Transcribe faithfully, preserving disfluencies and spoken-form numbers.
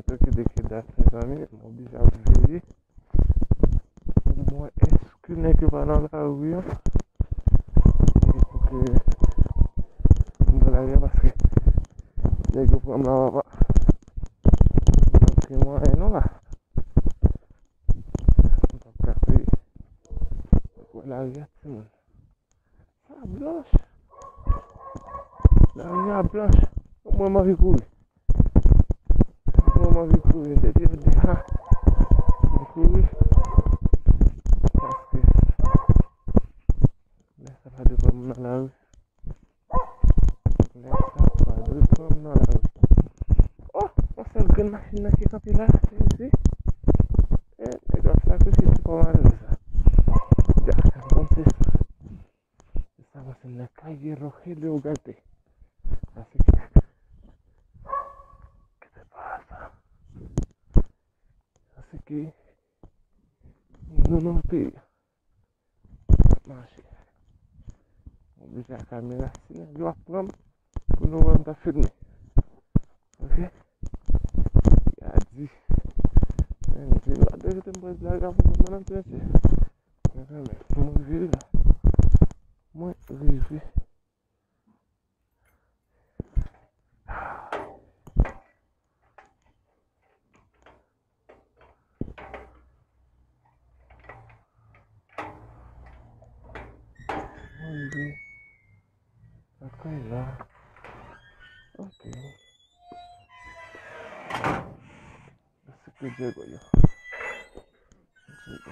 Yo kite kidnap, mezanmi, m oblije ap veye pou m wè èske nèg yo pa nan lari an. E pou ke m nan lari an, paske nèg yo pran m la, papa. M p ap gen mwayen non la. M p ap ka peye. Wè lari a, timoun. Sa blanch. Lari a blanch. Mwen, m anvi kouri. Mwen, m anvi kouri. M te di yo deja. Mwen kouri. Paske lè sa pa dwe pran m nan lari. Lè sa pa dwe pran m nan lari. Oh, yon sèl grenn machin nan ki kanpe la, sezi. E, nèg ap sakrifye ti kò malere sa. Dja, bon, se sa. Se sa, mwen, se nan Calle Rogelio Ugarte. Así que, ¿qué te pasa? Así que, nou nan peyi. Mache. Oblije ak kamera. Si nèg yo ap pran m, pou nou wè m ta filme. Ok? Ya di. Men, di nou la verite, m prèske lage pou mwen nan tenten. Men kanmenm, mwen rive la. Mwen rive. Mwen rive lakay la. Ok. Mèsi pou Djego yo. Djego.